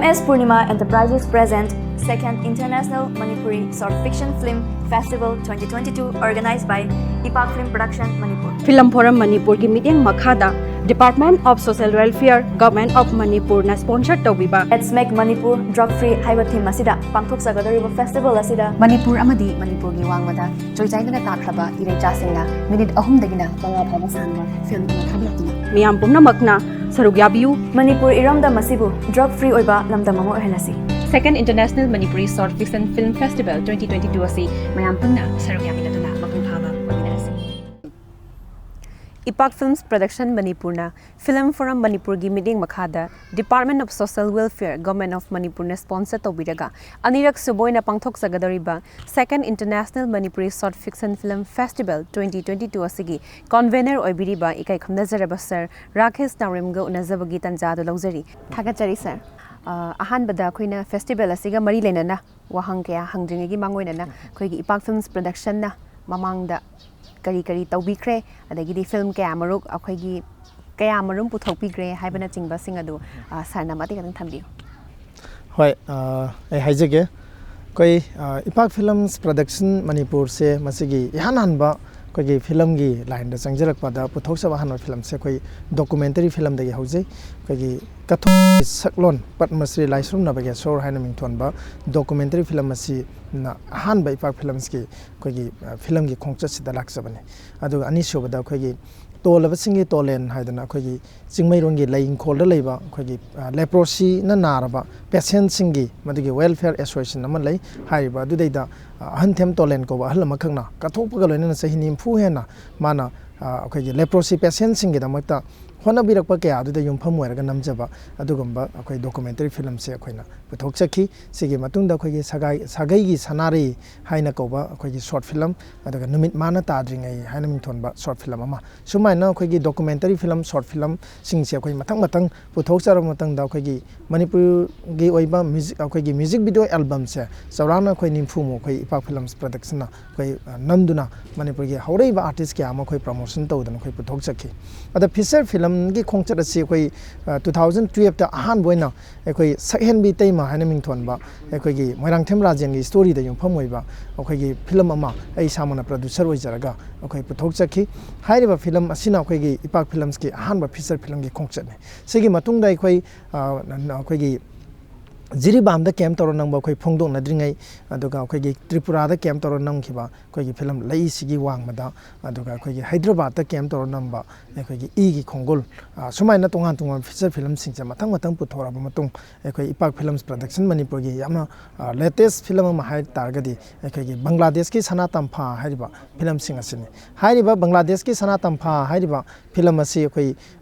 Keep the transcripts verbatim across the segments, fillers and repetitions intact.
S Purnima Enterprises present Second International Manipuri Short Fiction Film Festival twenty twenty-two, organized by Ipak Film Production, Manipur. Film Forum ꯃꯅꯤꯄꯨꯔꯒꯤ ꯃꯤꯠꯌꯦꯡ ꯃꯈꯥꯗ Department of Social Welfare, Government of ꯃꯅꯤꯄꯨꯔꯅ sponsor ꯇꯧꯕꯤꯕ Let's Make Manipur Drug Free ꯍꯥꯏꯕ theme ꯑꯁꯤꯗ ꯄꯥꯡꯊꯣꯛꯆꯒꯗꯧꯔꯤꯕ festival ꯑꯁꯤꯗ ꯃꯅꯤꯄꯨꯔ ꯑꯃꯗꯤ ꯃꯅꯤꯄꯨꯔꯒꯤ ꯋꯥꯡꯃꯗ ꯆꯣꯏꯆꯥꯏꯗꯨꯅ ꯇꯥꯈ꯭ꯔꯕ ꯏꯔꯩꯆꯥꯁꯤꯡꯅ ꯃꯤꯅꯤꯠ ꯑꯍꯨꯝꯗꯒꯤꯅ ꯃꯉꯥ ꯐꯥꯎꯕ ꯁꯥꯡꯕ film ꯑꯃ ꯊꯥꯕꯤꯔꯛꯇꯨꯅ ꯃꯤꯌꯥꯝ ꯄꯨꯝꯅꯃꯛꯅ ꯁꯔꯨꯛ ꯌꯥꯕꯤꯌꯨ꯫ ꯃꯅꯤꯄꯨꯔ ꯏꯔꯝꯗꯝ ꯑꯁꯤꯕꯨ drug free ꯑꯣꯏꯕ ꯂꯝꯗꯝ ꯑꯃ ꯑꯣꯏꯍꯜꯂꯁꯤ꯫ Second International Manipuri Short Fiction Film Festival twenty twenty-two ꯑꯁꯤ ꯃꯌꯥꯝ ꯄꯨꯟꯅ ꯁꯔꯨꯛ ꯌꯥꯃꯤꯟꯅꯗꯨꯅ ꯃꯄꯨꯡ ꯐꯥꯕ ꯑꯣꯏꯃꯤꯟꯅꯔꯁꯤ꯫ Ipak Films Production ꯃꯅꯤꯄꯨꯔꯅ Film Forum ꯃꯅꯤꯄꯨꯔꯒꯤ ꯃꯤꯠꯌꯦꯡ ꯃꯈꯥꯗ Department of Social Welfare, Government of ꯃꯅꯤꯄꯨꯔꯅ sponsor ꯇꯧꯕꯤꯔꯒ ꯑꯅꯤꯔꯛ ꯁꯨꯕ ꯑꯣꯏꯅ ꯄꯥꯡꯊꯣꯛꯆꯒꯗꯧꯔꯤꯕ Second International Manipuri Short Fiction Film Festival twenty twenty-two ꯑꯁꯤꯒꯤ convener ꯑꯣꯏꯕꯤꯔꯤꯕ ꯏꯀꯥꯏ ꯈꯨꯝꯅꯖꯔꯕ sir ꯔꯥꯀꯦꯁ ꯅꯥꯎꯔꯦꯝꯒ ꯎꯅꯖꯕꯒꯤ ꯇꯥꯟꯖꯥ ꯑꯗꯨ ꯂꯧꯖꯔꯤ꯫ ꯊꯥꯒꯠꯆꯔꯤ sir꯫ ꯑ, ꯑꯍꯥꯟꯕꯗ ꯑꯩꯈꯣꯏꯅ festival ꯑꯁꯤꯒ ꯃꯔꯤ ꯂꯩꯅꯅ ꯋꯥꯍꯪ ꯀꯌꯥ ꯍꯪꯗ꯭ꯔꯤꯉꯩꯒꯤ ꯃꯥꯡꯑꯣꯏꯅꯅ ꯑꯩꯈꯣꯏꯒꯤ ꯏꯄꯥꯛ Films Production ꯅ ꯃꯃꯥꯡꯗ ꯀꯔꯤ ꯀꯔꯤ ꯇꯧꯕꯤꯈ꯭ꯔꯦ, ꯑꯗꯒꯤꯗꯤ film ꯀꯌꯥ ꯃꯔꯨꯛ ꯑꯩꯈꯣꯏꯒꯤ ꯀꯌꯥ ꯃꯔꯨꯝ ꯄꯨꯊꯣꯛꯄꯤꯈ꯭ꯔꯦ ꯍꯥꯏꯕꯅꯆꯤꯡꯕꯁꯤꯡ ꯑꯗꯨ, ꯑ, sir ꯅ ꯃꯇꯦꯛ ꯈꯛꯇꯪ ꯊꯝꯕꯤꯌꯨ꯫ ꯍꯣꯏ, ꯑ, ꯑꯩ ꯍꯥꯏꯖꯒꯦ꯫ ꯑꯩꯈꯣꯏ, ꯑ, ꯏꯄꯥꯛ Films Production ꯃꯅꯤꯄꯨꯔꯁꯦ ꯃꯁꯤꯒꯤ ꯏꯍꯥꯟ ꯍꯥꯟꯕ ꯑꯩꯈꯣꯏꯒꯤ film ꯒꯤ line ꯗ ꯆꯪꯖꯔꯛꯄꯗ ꯄꯨꯊꯣꯛꯆꯕ ꯑꯍꯥꯟꯕ film ꯁꯦ ꯑꯩꯈꯣꯏ documentary film ꯗꯒꯤ ꯍꯧꯖꯩ꯫ ꯑꯩꯈꯣꯏꯒꯤ ꯀꯊꯣꯛꯀꯤ ꯁꯛꯂꯣꯟ ꯄꯗꯃꯁ꯭ꯔꯤ ꯂꯥꯏꯁ꯭ꯔꯝ ꯅꯕꯒꯦꯁꯣꯔ ꯍꯥꯏꯅ ꯃꯤꯡꯊꯣꯟꯕ documentary film ꯑꯁꯤꯅ ꯑꯍꯥꯟꯕ ꯏꯄꯥꯛ Films ꯀꯤ ꯑꯩꯈꯣꯏꯒꯤ, ꯑ, film ꯒꯤ ꯈꯣꯡꯆꯠꯁꯤꯗ ꯂꯥꯛꯆꯕꯅꯤ꯫ ꯑꯗꯨꯒ ꯑꯅꯤꯁꯨꯕꯗ ꯑꯩꯈꯣꯏꯒꯤ ꯇꯣꯜꯂꯕꯁꯤꯡꯒꯤ ꯇꯣꯂꯦꯟ ꯍꯥꯏꯗꯅ ꯑꯩꯈꯣꯏꯒꯤ ꯆꯤꯡꯃꯩꯔꯣꯡꯒꯤ ꯂꯩ ꯏꯪꯈꯣꯜꯗ ꯂꯩꯕ ꯑꯩꯈꯣꯏꯒꯤ, ꯑ, leprosy ꯅ ꯅꯥꯔꯕ patient ꯁꯤꯡꯒꯤ ꯃꯗꯨꯒꯤ welfare association ꯑꯃ ꯂꯩ꯫ ꯍꯥꯏꯔꯤꯕ ꯑꯗꯨꯗꯩꯗ, ꯑ, ꯑꯍꯟꯊꯦꯝ ꯇꯣꯂꯦꯟ ꯀꯧꯕ ꯑꯍꯜ ꯑꯃꯈꯛꯅ ꯀꯠꯊꯣꯛꯄꯒ ꯂꯣꯏꯅꯅ ꯆꯍꯤ ꯅꯤꯐꯨ ꯍꯦꯟꯅ ꯃꯥꯅ, ꯑ, ꯑꯩꯈꯣꯏꯒꯤ leprosy patient ꯁꯤꯡꯒꯤꯗꯃꯛꯇ ꯍꯣꯠꯅꯕꯤꯔꯛꯄ ꯀꯌꯥ ꯑꯗꯨꯗ ꯌꯨꯝꯐꯝ ꯑꯣꯏꯔꯒ ꯅꯝꯖꯕ ꯑꯗꯨꯒꯨꯝꯕ ꯑꯩꯈꯣꯏ documentary film ꯁꯦ ꯑꯩꯈꯣꯏꯅ ꯄꯨꯊꯣꯛꯆꯈꯤ꯫ ꯁꯤꯒꯤ ꯃꯇꯨꯡꯗ ꯑꯩꯈꯣꯏꯒꯤ ꯁꯒꯥꯏ-, ꯁꯥꯒꯩꯒꯤ ꯁꯅꯥꯔꯩ ꯍꯥꯏꯅ ꯀꯧꯕ ꯑꯩꯈꯣꯏꯒꯤ short film, ꯑꯗꯨꯒ ꯅꯨꯃꯤꯠ ꯃꯥꯅ ꯇꯥꯗ꯭ꯔꯤꯉꯩ ꯍꯥꯏꯅ ꯃꯤꯡꯊꯣꯟꯕ short film ꯑꯃ, ꯁꯨꯃꯥꯏꯅ ꯑꯩꯈꯣꯏꯒꯤ documentary film, short film ꯁꯤꯡꯁꯦ ꯑꯩꯈꯣꯏ ꯃꯊꯪ ꯃꯊꯪ ꯄꯨꯊꯣꯛꯆꯔꯕ ꯃꯇꯨꯡꯗ ꯑꯩꯈꯣꯏꯒꯤ ꯃꯅꯤꯄꯨꯔꯒꯤ ꯑꯣꯏꯕ music, ꯑꯩꯈꯣꯏꯒꯤ music video album ꯁꯦ ꯆꯥꯎꯔꯥꯛꯅ ꯑꯩꯈꯣꯏ ꯅꯤꯐꯨꯃꯨꯛ ꯑꯩꯈꯣꯏ ꯏꯄꯥꯛ Films Production ꯅ ꯑꯩꯈꯣꯏ, ꯑ, ꯅꯝꯗꯨꯅ ꯃꯅꯤꯄꯨꯔꯒꯤ ꯍꯧꯔꯛꯏꯕ artist ꯀꯌꯥ ꯑꯃ ꯑꯩꯈꯣꯏ promotion ꯇꯧꯗꯅ ꯑꯩꯈꯣꯏ ꯄꯨꯊꯣꯛꯆꯈꯤ꯫ ꯑꯗ feature film ꯒꯤ ꯈꯣꯡꯆꯠ ꯑꯁꯤ ꯑꯩꯈꯣꯏ ꯇꯨ ꯊꯥꯎꯖꯟ ꯇꯨꯌꯦꯜꯞꯇ ꯑꯍꯥꯟꯕ ꯑꯣꯏꯅ ꯑꯩꯈꯣꯏ ꯁꯛꯍꯦꯟꯕꯤ ꯏꯇꯩꯃ ꯍꯥꯏꯅ ꯃꯤꯡꯊꯣꯟꯕ ꯑꯩꯈꯣꯏꯒꯤ ꯃꯣꯏꯔꯥꯡꯊꯦꯝ ꯔꯥꯖꯦꯟꯒꯤ ꯁ꯭ꯇꯣꯔꯤꯗ ꯌꯨꯝꯐꯝ ꯑꯣꯏꯕ ꯑꯩꯈꯣꯏꯒꯤ ꯐꯤꯂꯝ ꯑꯃ ꯑꯩ ꯏꯁꯥꯃꯛꯅ ꯄ꯭ꯔꯗ꯭ꯌꯨꯁꯔ ꯑꯣꯏꯖꯔꯒ ꯑꯩꯈꯣꯏ ꯄꯨꯊꯣꯛꯆꯈꯤ꯫ ꯍꯥꯏꯔꯤꯕ ꯐꯤꯂꯝ ꯑꯁꯤꯅ ꯑꯩꯈꯣꯏꯒꯤ ꯏꯄꯥꯛ ꯐꯤꯂꯝꯁꯀꯤ ꯑꯍꯥꯟꯕ ꯐꯤꯆꯔ ꯐꯤꯂꯝꯒꯤ ꯈꯣꯡꯆꯠꯅꯤ꯫ ꯁꯤꯒꯤ ꯃꯇꯨꯡꯗ ꯑꯩꯈꯣꯏ ꯑꯩꯈꯣꯏꯒꯤ ꯖꯤꯔꯤꯕꯥꯝꯗ ꯀꯦꯝ ꯇꯧꯔ ꯅꯝꯕ ꯑꯩꯈꯣꯏ ꯐꯣꯡꯗꯣꯛꯅꯗ꯭ꯔꯤꯉꯩ, ꯑꯗꯨꯒ ꯑꯩꯈꯣꯏꯒꯤ ꯇ꯭ꯔꯤꯄꯨꯔꯥꯗ ꯀꯦꯝ ꯇꯧꯔ ꯅꯝꯈꯤꯕ ꯑꯩꯈꯣꯏꯒꯤ ꯐꯤꯂꯝ ꯂꯩꯁꯤꯒꯤ ꯋꯥꯡꯃꯗ, ꯑꯗꯨꯒ ꯑꯩꯈꯣꯏꯒꯤ ꯍꯥꯏꯗ꯭ꯔꯕꯥꯗꯇ ꯀꯦꯝ ꯇꯧꯔ ꯅꯝꯕ ꯑꯩꯈꯣꯏꯒꯤ ꯏꯒꯤ ꯈꯣꯡꯒꯨꯜ, ꯁꯨꯃꯥꯏꯅ ꯇꯣꯉꯥꯟ ꯇꯣꯉꯥꯟꯕ ꯐꯤꯆꯔ ꯐꯤꯂꯝꯁꯤꯡꯁꯦ ꯃꯊꯪ ꯃꯊꯪ ꯄꯨꯊꯣꯔꯛꯑꯕ ꯃꯇꯨꯡ, ꯑꯩꯈꯣꯏ ꯏꯄꯥꯛ ꯐꯤꯂꯝꯁ ꯄ꯭ꯔꯗꯛꯁꯟ ꯃꯅꯤꯄꯨꯔꯒꯤ ꯌꯥꯝꯅ ꯂꯦꯇꯦꯁ ꯐꯤꯂꯝ ꯑꯃ ꯍꯥꯏ ꯇꯥꯔꯒꯗꯤ ꯑꯩꯈꯣꯏꯒꯤ ꯕꯪꯒ꯭ꯂꯥꯗꯦꯁꯀꯤ ꯁꯅꯥ ꯇꯝꯐꯥ ꯍꯥꯏꯔꯤꯕ ꯐꯤꯂꯝꯁꯤꯡ ꯑꯁꯤꯅꯤ꯫ ꯍꯥꯏꯔꯤꯕ ꯕꯪꯒ꯭ꯂꯥꯗꯦꯁꯀꯤ ꯁꯅꯥ ꯇꯝꯐꯥ ꯍꯥꯏꯔꯤꯕ ꯐꯤꯂꯝ ꯑꯁꯤ ꯑꯩꯈꯣꯏ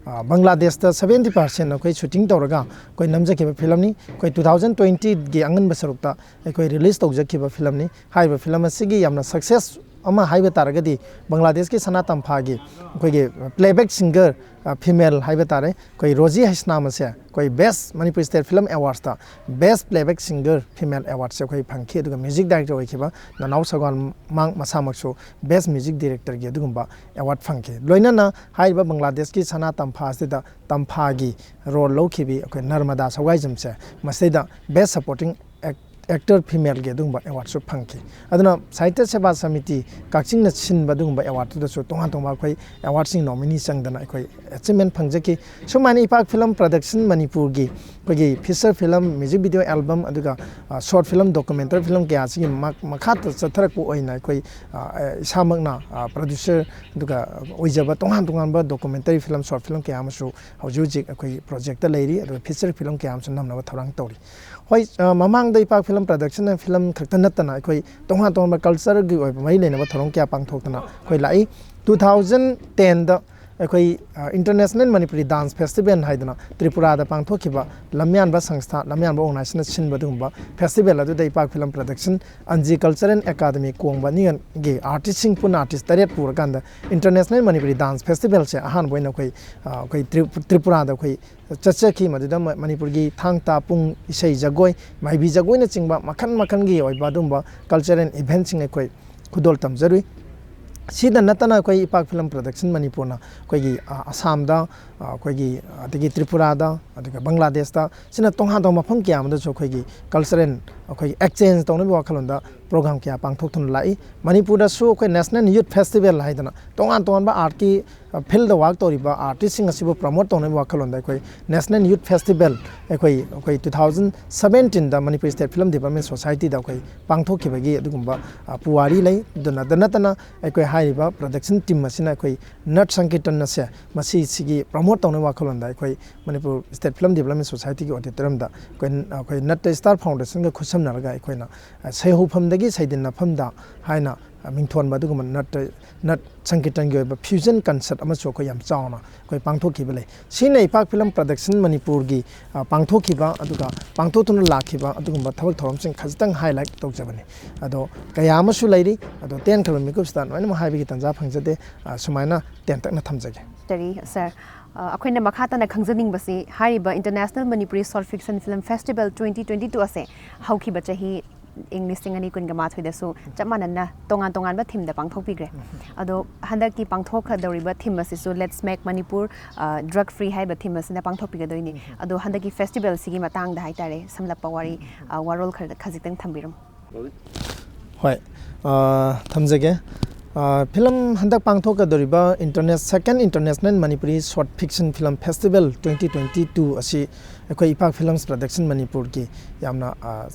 ꯕꯪꯒ꯭ꯂꯥꯗꯦꯁꯇ ꯁꯕꯦꯟꯇꯤ ꯄꯥꯔꯁꯦꯟ ꯑꯩꯈꯣꯏ ꯁꯨꯇꯤꯡ ꯇꯧꯔꯒ ꯑꯩꯈꯣꯏ ꯅꯝꯖꯈꯤꯕ ꯐꯤꯂꯝꯅꯤ꯫ ꯑꯩꯈꯣꯏ ꯇꯨ ꯊꯥꯎꯖꯟ ꯇ꯭ꯋꯦꯟꯇꯤꯒꯤ ꯑꯉꯟꯕ ꯁꯔꯨꯛꯇ ꯑꯩꯈꯣꯏ ꯔꯤꯂꯤꯁ ꯇꯧꯖꯈꯤꯕ ꯐꯤꯂꯝꯅꯤ꯫ ꯍꯥꯏꯔꯤꯕ ꯐꯤꯂꯝ ꯑꯁꯤꯒꯤ ꯌꯥꯝꯅ ꯁꯛꯁꯦꯁ ꯑꯃ ꯍꯥꯏꯕ ꯇꯥꯔꯒꯗꯤ ꯕꯪꯒ꯭ꯂꯥꯗꯦꯁꯀꯤ ꯁꯅꯥ ꯇꯝꯐꯥꯒꯤ ꯑꯩꯈꯣꯏꯒꯤ ꯄ꯭ꯂꯦꯕꯦꯛ ꯁꯤꯡꯒꯔ ꯐꯤꯃꯦꯜ ꯍꯥꯏꯕ ꯇꯥꯔꯦ, ꯑꯩꯈꯣꯏ ꯔꯣꯖꯤ ꯍꯩꯁꯅꯥꯝ ꯑꯁꯦ ꯑꯩꯈꯣꯏ ꯕꯦꯁ ꯃꯅꯤꯄꯨꯔ ꯁ꯭ꯇꯦꯠ ꯐꯤꯂꯝ ꯑꯦꯋꯥꯔꯗꯁꯇ ꯕꯦꯁ ꯄ꯭ꯂꯦꯕꯦꯛ ꯁꯤꯡꯒꯔ ꯐꯤꯃꯦꯜ ꯑꯦꯋꯥꯔꯗꯁꯦ ꯑꯩꯈꯣꯏ ꯐꯪꯈꯤ꯫ ꯑꯗꯨꯒ ꯃ꯭ꯌꯨꯖꯤꯛ ꯗꯥꯏꯔꯦꯛꯇꯔ ꯑꯣꯏꯈꯤꯕ ꯅꯅꯥꯎ ꯁꯒꯣꯜ ꯃꯥꯡ ꯃꯁꯥꯃꯛꯁꯨ ꯕꯦꯁ ꯃ꯭ꯌꯨꯖꯤꯛ ꯗꯥꯏꯔꯦꯛꯇꯔꯒꯤ ꯑꯗꯨꯒꯨꯝꯕ ꯑꯦꯋꯥꯔꯗ ꯐꯪꯈꯤ꯫ ꯂꯣꯏꯅꯅ ꯍꯥꯏꯔꯤꯕ ꯕꯪꯒ꯭ꯂꯥꯗꯦꯁꯀꯤ ꯁꯅꯥ ꯇꯝꯐꯥ ꯑꯁꯤꯗ ꯇꯝꯐꯥꯒꯤ ꯔꯣꯜ ꯂꯧꯈꯤꯕꯤ ꯑꯩꯈꯣꯏ ꯅꯔꯃꯗꯥ ꯁꯧꯒꯥꯏꯖꯝꯁꯦ ꯃꯁꯤꯗ ꯕꯦꯁ ꯁꯄꯣꯔꯇꯤꯡ ꯑꯦꯛꯇꯔ ꯐꯤꯃꯦꯜꯒꯤ ꯑꯗꯨꯒꯨꯝꯕ ꯑꯦꯋꯥꯔꯗꯁꯨ ꯐꯪꯈꯤ꯫ ꯑꯗꯨꯅ ꯁꯥꯍꯤꯇ꯭ꯌ ꯁꯦꯕꯥ ꯁꯃꯤꯇꯤ ꯀꯛꯆꯤꯡꯅ ꯁꯤꯟꯕ ꯑꯗꯨꯒꯨꯝꯕ ꯑꯦꯋꯥꯔꯗꯇꯨꯗꯁꯨ ꯇꯣꯉꯥꯟ ꯇꯣꯉꯥꯟꯕ ꯑꯩꯈꯣꯏ ꯑꯦꯋꯥꯔꯗꯁꯤꯡ ꯅꯣꯃꯤꯅꯤ ꯆꯪꯗꯅ ꯑꯩꯈꯣꯏ ꯑꯦꯆꯤꯞꯃꯦꯟ ꯐꯪꯖꯈꯤ꯫ ꯁꯨꯃꯥꯏꯅ ꯏꯄꯥꯛ ꯐꯤꯂꯝ ꯄ꯭ꯔꯗꯛꯁꯟ ꯃꯅꯤꯄꯨꯔꯒꯤ ꯑꯩꯈꯣꯏꯒꯤ feature film, music video album, ꯑꯗꯨꯒ ꯁꯣꯔꯠ ꯐꯤꯂꯝ, ꯗꯣꯀꯨꯃꯦꯟꯇꯔꯤ ꯐꯤꯂꯝ ꯀꯌꯥꯁꯤꯒꯤ ꯃꯈꯥꯗ ꯆꯠꯊꯔꯛꯄ ꯑꯣꯏꯅ ꯑꯩꯈꯣꯏ ꯏꯁꯥꯃꯛꯅ ꯄ꯭ꯔꯗ꯭ꯌꯨꯁꯔ ꯑꯗꯨꯒ ꯑꯣꯏꯖꯕ ꯇꯣꯉꯥꯟ ꯇꯣꯉꯥꯟꯕ ꯗꯣꯀꯨꯃꯦꯟꯇꯔꯤ ꯐꯤꯂꯝ, ꯁꯣꯔꯠ ꯐꯤꯂꯝ ꯀꯌꯥ ꯑꯃꯁꯨ ꯍꯧꯖꯤꯛ ꯍꯧꯖꯤꯛ ꯑꯩꯈꯣꯏ ꯄ꯭ꯔꯣꯖꯦꯛꯇ ꯂꯩꯔꯤ꯫ ꯑꯗꯨꯒ ꯐꯤꯆꯔ ꯐꯤꯂꯝ ꯀꯌꯥ ꯑꯃꯁꯨ ꯅꯝꯅꯕ ꯊꯧꯔꯥꯡ ꯇꯧꯔꯤ꯫ ꯍꯣꯏ, ꯃꯃꯥꯡꯗ ꯏꯄꯥꯛ ꯐꯤꯂꯝ ꯄ꯭ꯔꯗꯛꯁꯟꯅ ꯐꯤꯂꯝ ꯈꯛꯇ ꯅꯠꯇꯅ ꯑꯩꯈꯣꯏ ꯇꯣꯉꯥꯟ ꯇꯣꯉꯥꯟꯕ ꯀꯜꯆꯔꯒꯤ ꯑꯣꯏꯕ ꯃꯔꯤ ꯂꯩꯅꯕ ꯊꯧꯔꯝ ꯀꯌꯥ ꯄꯥꯡꯊꯣꯛꯇꯅ ꯑꯩꯈꯣꯏ ꯂꯥꯛꯏ꯫ ꯇꯨ ꯊꯥꯎꯖꯟ ꯇꯦꯟꯗ ꯑꯩꯈꯣꯏ ꯏꯟꯇꯔꯅꯦꯁꯅꯦꯜ ꯃꯅꯤꯄꯨꯔꯤ ꯗꯥꯟꯁ ꯐꯦꯁꯇꯤꯚꯦꯜ ꯍꯥꯏꯗꯅ ꯇ꯭ꯔꯤꯄꯨꯔꯥꯗ ꯄꯥꯡꯊꯣꯛꯈꯤꯕ ꯂꯝꯌꯥꯟꯕ ꯁꯪꯁꯊꯥ, ꯂꯝꯌꯥꯟꯕ ꯑꯣꯔꯒꯅꯥꯏꯖꯦꯁꯟꯅ ꯁꯤꯟꯕ ꯑꯗꯨꯒꯨꯝꯕ ꯐꯦꯁꯇꯤꯚꯦꯜ ꯑꯗꯨꯗ ꯏꯄꯥꯛ ꯐꯤꯂꯝ ꯄ꯭ꯔꯗꯛꯁꯟ, ꯑꯟꯖꯤ ꯀꯜꯆꯔꯦꯜ ꯑꯦꯀꯥꯗꯃꯤ ꯀꯣꯡꯕ ꯑꯅꯤꯒꯤ ꯑꯥꯔꯇꯤꯁꯁꯤꯡ ꯄꯨꯟꯅ ꯑꯥꯔꯇꯤꯁ ꯇꯔꯦꯠ ꯄꯨꯔꯀꯥꯟꯗ ꯏꯟꯇꯔꯅꯦꯁꯅꯦꯜ ꯃꯅꯤꯄꯨꯔꯤ ꯗꯥꯟꯁ ꯐꯦꯁꯇꯤꯚꯦꯜꯁꯦ ꯑꯍꯥꯟꯕ ꯑꯣꯏꯅ ꯑꯩꯈꯣꯏ ꯑꯩꯈꯣꯏ ꯇ꯭ꯔꯤꯄꯨꯔꯥꯗ ꯑꯩꯈꯣꯏ ꯆꯠꯆꯈꯤ꯫ ꯃꯗꯨꯗ ꯃꯅꯤꯄꯨꯔꯒꯤ ꯊꯥꯡ ꯇꯥ ꯄꯨꯡ, ꯏꯁꯩ ꯖꯒꯣꯏ, ꯃꯥꯏꯕꯤ ꯖꯒꯣꯏꯅꯆꯤꯡꯕ ꯃꯈꯜ ꯃꯈꯜꯒꯤ ꯑꯣꯏꯕ ꯑꯗꯨꯒꯨꯝꯕ ꯀꯜꯆꯔꯦꯜ ꯏꯚꯦꯟꯁꯤꯡ ꯑꯩꯈꯣꯏ ꯈꯨꯗꯣꯜ ꯇꯝꯖꯔꯨꯏ꯫ ꯁꯤꯗ ꯅꯠꯇꯅ ꯑꯩꯈꯣꯏ ꯏꯄꯥꯛ ꯐꯤꯂꯝ ꯄ꯭ꯔꯗꯛꯁꯟ ꯃꯅꯤꯄꯨꯔꯅ ꯑꯩꯈꯣꯏꯒꯤ, ꯑ, ꯑꯁꯥꯝꯗ, ꯑ, ꯑꯩꯈꯣꯏꯒꯤ, ꯑꯗꯒꯤ ꯇ꯭ꯔꯤꯄꯨꯔꯥꯗ, ꯑꯗꯨꯒ ꯕꯪꯒ꯭ꯂꯥꯗꯦꯁꯇ, ꯁꯤꯅ ꯇꯣꯉꯥꯟ ꯇꯣꯉꯥꯟꯕ ꯃꯐꯝ ꯀꯌꯥ ꯑꯃꯗꯁꯨ ꯑꯩꯈꯣꯏꯒꯤ ꯀꯜꯆꯔꯦꯜ, ꯑꯩꯈꯣꯏꯒꯤ ꯑꯦꯛꯆꯦꯟꯖ ꯇꯧꯅꯕꯒꯤ ꯋꯥꯈꯜꯂꯣꯟꯗ ꯄ꯭ꯔꯣꯒ꯭ꯔꯥꯝ ꯀꯌꯥ ꯄꯥꯡꯊꯣꯛꯇꯨꯅ ꯂꯥꯛꯏ꯫ ꯃꯅꯤꯄꯨꯔꯗꯁꯨ ꯑꯩꯈꯣꯏ ꯅꯦꯁꯅꯦꯜ ꯌꯨꯠ ꯐꯦꯁꯇꯤꯚꯦꯜ ꯍꯥꯏꯗꯅ ꯇꯣꯉꯥꯟ ꯇꯣꯉꯥꯟꯕ ꯑꯥꯔꯠꯀꯤ, ꯑ, ꯐꯤꯜꯗ ꯋꯥꯔꯛ ꯇꯧꯔꯤꯕ ꯑꯥꯔꯇꯤꯁꯁꯤꯡ ꯑꯁꯤꯕꯨ ꯄ꯭ꯔꯃꯣꯠ ꯇꯧꯅꯕꯒꯤ ꯋꯥꯈꯜꯂꯣꯟꯗ ꯑꯩꯈꯣꯏ ꯅꯦꯁꯅꯦꯜ ꯌꯨꯠ ꯐꯦꯁꯇꯤꯚꯦꯜ ꯑꯩꯈꯣꯏ, ꯑꯩꯈꯣꯏ ꯇꯨ ꯊꯥꯎꯖꯟ ꯁꯕꯦꯟꯇꯤꯟꯗ ꯃꯅꯤꯄꯨꯔ ꯁ꯭ꯇꯦꯠ ꯐꯤꯂꯝ ꯗꯤꯕ꯭ꯂꯞꯃꯦꯟ ꯁꯣꯁꯥꯏꯇꯤꯗ ꯑꯩꯈꯣꯏ ꯄꯥꯡꯊꯣꯛꯈꯤꯕꯒꯤ ꯑꯗꯨꯒꯨꯝꯕ, ꯑ, ꯄꯨꯋꯥꯔꯤ ꯂꯩ꯫ ꯑꯗꯨꯅ, ꯑꯗꯨ ꯅꯠꯇꯅ ꯑꯩꯈꯣꯏ ꯍꯥꯏꯔꯤꯕ ꯄ꯭ꯔꯗꯛꯁꯟ ꯇꯤꯝ ꯑꯁꯤꯅ ꯑꯩꯈꯣꯏ ꯅꯠ ꯁꯪꯀꯤꯔꯇꯟ ꯑꯁꯦ ꯃꯁꯤꯁꯤꯒꯤ ꯄ꯭ꯔꯃꯣꯠ ꯇꯧꯅꯕ ꯋꯥꯈꯜꯂꯣꯟꯗ ꯑꯩꯈꯣꯏ ꯃꯅꯤꯄꯨꯔ ꯁ꯭ꯇꯦꯠ ꯐꯤꯂꯝ ꯗꯤꯕ꯭ꯂꯞꯃꯦꯟ ꯁꯣꯁꯥꯏꯇꯤꯒꯤ ꯑꯣꯗꯤꯇꯣꯔꯤꯌꯝꯗ ꯑꯩꯈꯣꯏ, ꯑꯩꯈꯣꯏ ꯅꯠ ꯁ꯭ꯇꯥꯔ ꯐꯥꯎꯟꯗꯦꯁꯟꯒ ꯈꯨꯠꯁꯝꯅꯔꯒ ꯑꯩꯈꯣꯏꯅ, ꯑ, ꯁꯩꯍꯧꯐꯝꯗꯒꯤ ꯁꯩꯗꯤꯟꯅꯐꯝꯗ ꯍꯥꯏꯅ, ꯑ, ꯃꯤꯡꯊꯣꯟꯕ ꯑꯗꯨꯒꯨꯝꯕ ꯅꯠ, ꯅꯠ ꯁꯪꯀꯤꯔꯇꯟꯒꯤ ꯑꯣꯏꯕ ꯐ꯭ꯌꯨꯖꯟ ꯀꯟꯁꯔꯠ ꯑꯃꯁꯨ ꯑꯩꯈꯣꯏ ꯌꯥꯝ ꯆꯥꯎꯅ ꯑꯩꯈꯣꯏ ꯄꯥꯡꯊꯣꯛꯈꯤꯕ ꯂꯩ꯫ ꯁꯤꯅ ꯏꯄꯥꯛ ꯐꯤꯂꯝ ꯄ꯭ꯔꯗꯛꯁꯟ ꯃꯅꯤꯄꯨꯔꯒꯤ, ꯑ, ꯄꯥꯡꯊꯣꯛꯈꯤꯕ ꯑꯗꯨꯒ ꯄꯥꯡꯊꯣꯛꯇꯨꯅ ꯂꯥꯛꯈꯤꯕ ꯑꯗꯨꯒꯨꯝꯕ ꯊꯕꯛ ꯊꯧꯔꯝꯁꯤꯡ ꯈꯖꯤꯛꯇꯪ ꯍꯥꯏꯂꯥꯏꯠ ꯇꯧꯖꯕꯅꯤ꯫ ꯑꯗꯣ ꯀꯌꯥ ꯑꯃꯁꯨ ꯂꯩꯔꯤ, ꯑꯗꯣ ꯇꯦꯟꯈ꯭ꯔꯕ ꯃꯤꯀꯨꯞꯁꯤꯗ ꯂꯣꯏꯅꯃꯛ ꯍꯥꯏꯕꯒꯤ ꯇꯥꯟꯖꯥ ꯐꯪꯖꯗꯦ꯫ ꯑ, ꯁꯨꯃꯥꯏꯅ ꯇꯦꯟꯇꯛꯅ ꯊꯝꯖꯒꯦ꯫ ꯇꯔꯤ, ꯁꯥꯔ, ꯑ, ꯑꯩꯈꯣꯏꯅ ꯃꯈꯥ ꯇꯥꯅ ꯈꯪꯖꯅꯤꯡꯕꯁꯤ ꯍꯥꯏꯔꯤꯕ International Manipuri Short Fiction Film Festival twenty twenty two ꯑꯁꯦ ꯍꯧꯈꯤꯕ ꯆꯍꯤ ꯏꯪ ꯂꯤꯁꯤꯡ ꯑꯅꯤ ꯀꯨꯟꯒ ꯃꯥꯊꯣꯏꯗꯁꯨ ꯆꯞ ꯃꯥꯟꯅꯅ ꯇꯣꯉꯥꯟ ꯇꯣꯉꯥꯟꯕ ꯊꯤꯝꯗ ꯄꯥꯡꯊꯣꯛꯄꯤꯈ꯭ꯔꯦ꯫ ꯑꯗꯣ ꯍꯟꯗꯛꯀꯤ ꯄꯥꯡꯊꯣꯛꯀꯗꯧꯔꯤꯕ ꯊꯤꯝ ꯑꯁꯤꯁꯨ Let's Make Manipur, ꯑ, Drug Free ꯍꯥꯏꯕ ꯊꯤꯝ ꯑꯁꯤꯅ ꯄꯥꯡꯊꯣꯛꯄꯤꯒꯗꯣꯏꯅꯤ꯫ ꯑꯗꯣ ꯍꯟꯗꯛꯀꯤ ꯐꯦꯁꯇꯤꯚꯦꯜꯁꯤꯒꯤ ꯃꯇꯥꯡꯗ ꯍꯥꯏꯇꯥꯔꯦ, ꯁꯝꯂꯞꯄ ꯋꯥꯔꯤ, ꯑ, ꯋꯥꯔꯣꯜ ꯈꯔ ꯈꯖꯤꯛꯇꯪ ꯊꯝꯕꯤꯔꯝꯃꯨ꯫ ꯍꯣꯏ, ꯑ, ꯊꯝꯖꯒꯦ꯫ ꯑ, ꯐꯤꯂꯝ ꯍꯟꯗꯛ ꯄꯥꯡꯊꯣꯛꯀꯗꯧꯔꯤꯕ Interna-, Second International Manipuri Short Fiction Film Festival twenty twenty two ꯑꯁꯤ ꯑꯩꯈꯣꯏ ꯏꯄꯥꯛ ꯐꯤꯂꯝꯁ ꯄ꯭ꯔꯗꯛꯁꯟ ꯃꯅꯤꯄꯨꯔꯒꯤ ꯌꯥꯝꯅ, ꯑ,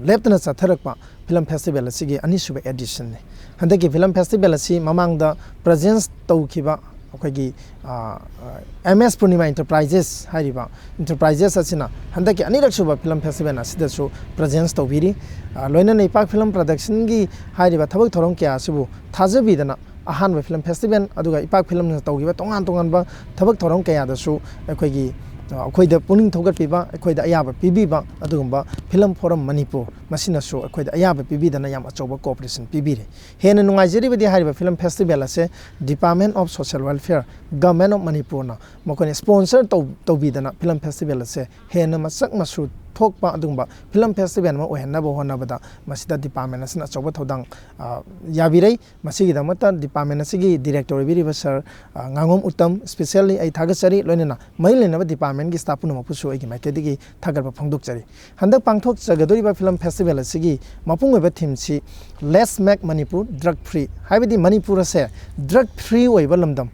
ꯂꯦꯞꯇꯅ ꯆꯠꯊꯔꯛꯄ ꯐꯤꯂꯝ ꯐꯦꯁꯇꯤꯚꯦꯜ ꯑꯁꯤꯒꯤ ꯑꯅꯤꯁꯨꯕ ꯑꯦꯗꯤꯁꯟꯅꯤ꯫ ꯍꯟꯗꯛꯀꯤ ꯐꯤꯂꯝ ꯐꯦꯁꯇꯤꯚꯦꯜ ꯑꯁꯤ ꯃꯃꯥꯡꯗ ꯄ꯭ꯔꯖꯦꯟꯁ ꯇꯧꯈꯤꯕ ꯑꯩꯈꯣꯏꯒꯤ, ꯑ, ꯑ, ꯑꯦꯝ ꯑꯦꯁ ꯄꯨꯔꯅꯤꯃꯥ ꯏꯟꯇꯔꯄ꯭ꯔꯥꯏꯖꯦꯁ ꯍꯥꯏꯔꯤꯕ ꯏꯟꯇꯔꯄ꯭ꯔꯥꯏꯖꯦꯁ ꯑꯁꯤꯅ ꯍꯟꯗꯛꯀꯤ ꯑꯅꯤꯔꯛꯁꯨꯕ ꯐꯤꯂꯝ ꯐꯦꯁꯇꯤꯚꯦꯜ ꯑꯁꯤꯗꯁꯨ ꯄ꯭ꯔꯖꯦꯟꯁ ꯇꯧꯕꯤꯔꯤ꯫ ꯑ, ꯂꯣꯏꯅꯅ ꯏꯄꯥꯛ ꯐꯤꯂꯝ ꯄ꯭ꯔꯗꯛꯁꯟꯒꯤ ꯍꯥꯏꯔꯤꯕ ꯊꯕꯛ ꯊꯧꯔꯝ ꯀꯌꯥ ꯑꯁꯤꯕꯨ ꯊꯥꯖꯕꯤꯗꯅ ꯑꯍꯥꯟꯕ ꯐꯤꯂꯝ ꯐꯦꯁꯇꯤꯚꯦꯜ ꯑꯗꯨꯒ ꯏꯄꯥꯛ ꯐꯤꯂꯝꯅ ꯇꯧꯈꯤꯕ ꯇꯣꯉꯥꯟ ꯇꯣꯉꯥꯟꯕ ꯊꯕꯛ ꯊꯧꯔꯝ ꯀꯌꯥꯗꯁꯨ ꯑꯩꯈꯣꯏꯒꯤ, ꯑ, ꯑꯩꯈꯣꯏꯗ ꯄꯨꯛꯅꯤꯡ ꯊꯧꯒꯠꯄꯤꯕ, ꯑꯩꯈꯣꯏꯗ ꯑꯌꯥꯕ ꯄꯤꯕꯤꯕ ꯑꯗꯨꯒꯨꯝꯕ ꯐꯤꯂꯝ ꯐꯣꯔꯝ ꯃꯅꯤꯄꯨꯔ ꯃꯁꯤꯅꯁꯨ ꯑꯩꯈꯣꯏꯗ ꯑꯌꯥꯕ ꯄꯤꯕꯤꯗꯅ ꯌꯥꯝ ꯑꯆꯧꯕ cooperation ꯄꯤꯕꯤꯔꯦ꯫ ꯍꯦꯟꯅ ꯅꯨꯡꯉꯥꯏꯖꯔꯤꯕꯗꯤ ꯍꯥꯏꯔꯤꯕ film festival ꯑꯁꯦ Department of Social Welfare, Government of ꯃꯅꯤꯄꯨꯔꯅ ꯃꯈꯣꯏꯅ sponsor ꯇꯧ-, ꯇꯧꯕꯤꯗꯅ film festival ꯑꯁꯦ ꯍꯦꯟꯅ ꯃꯁꯛ ꯃꯁꯨ ꯊꯣꯛꯄ ꯑꯗꯨꯒꯨꯝꯕ film festival ꯑꯃ ꯑꯣꯏꯍꯟꯅꯕ ꯍꯣꯠꯅꯕꯗ ꯃꯁꯤꯗ department ꯑꯁꯤꯅ ꯑꯆꯧꯕ ꯊꯧꯗꯥꯡ, ꯑ, ꯌꯥꯕꯤꯔꯩ꯫ ꯃꯁꯤꯒꯤꯗꯃꯛꯇ department ꯑꯁꯤꯒꯤ director ꯑꯣꯏꯕꯤꯔꯤꯕ sir, ꯑ, ꯉꯥꯉꯣꯝ ꯎꯇꯝ specially ꯑꯩ ꯊꯥꯒꯠꯆꯔꯤ, ꯂꯣꯏꯅꯅ ꯃꯔꯤ ꯂꯩꯅꯕ department ꯀꯤ staff ꯄꯨꯝꯅꯃꯛꯄꯨꯁꯨ ꯑꯩꯒꯤ ꯃꯥꯏꯀꯩꯗꯒꯤ ꯊꯥꯒꯠꯄ ꯐꯣꯡꯗꯣꯛꯆꯔꯤ꯫ ꯍꯟꯗꯛ ꯄꯥꯡꯊꯣꯛꯆꯒꯗꯧꯔꯤꯕ film festival ꯑꯁꯤꯒꯤ ꯃꯄꯨꯡ ꯑꯣꯏꯕ theme ꯁꯤ Let's Make Manipur Drug Free, ꯍꯥꯏꯕꯗꯤ ꯃꯅꯤꯄꯨꯔ ꯑꯁꯦ drug free ꯑꯣꯏꯕ ꯂꯝꯗꯝ,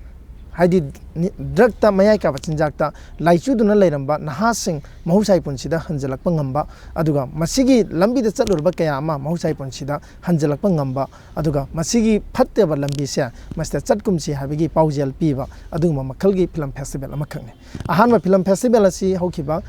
ꯍꯥꯏꯗꯤ ꯅꯤ-, drug ꯇ ꯃꯌꯥꯏ ꯀꯥꯕ ꯆꯤꯟꯖꯥꯛꯇ ꯂꯥꯏꯆꯨꯗꯨꯅ ꯂꯩꯔꯝꯕ ꯅꯍꯥꯁꯤꯡ ꯃꯍꯧꯁꯥꯒꯤ ꯄꯨꯟꯁꯤꯗ ꯍꯟꯖꯤꯜꯂꯛꯄ ꯉꯝꯕ, ꯑꯗꯨꯒ ꯃꯁꯤꯒꯤ ꯂꯝꯕꯤꯗ ꯆꯠꯂꯨꯔꯕ ꯀꯌꯥ ꯑꯃ ꯃꯍꯧꯁꯥꯒꯤ ꯄꯨꯟꯁꯤꯗ ꯍꯟꯖꯤꯜꯂꯛꯄ ꯉꯝꯕ, ꯑꯗꯨꯒ ꯃꯁꯤꯒꯤ ꯐꯠꯇꯕ ꯂꯝꯕꯤꯁꯦ ꯃꯁꯤꯗ ꯆꯠꯀꯨꯝꯁꯤ ꯍꯥꯏꯕꯒꯤ ꯄꯥꯎꯖꯦꯜ ꯄꯤꯕ ꯑꯗꯨꯒꯨꯝꯕ ꯃꯈꯜꯒꯤ film festival ꯑꯃꯈꯛꯅꯤ꯫ ꯑꯍꯥꯟꯕ film festival ꯑꯁꯤ ꯍꯧꯈꯤꯕ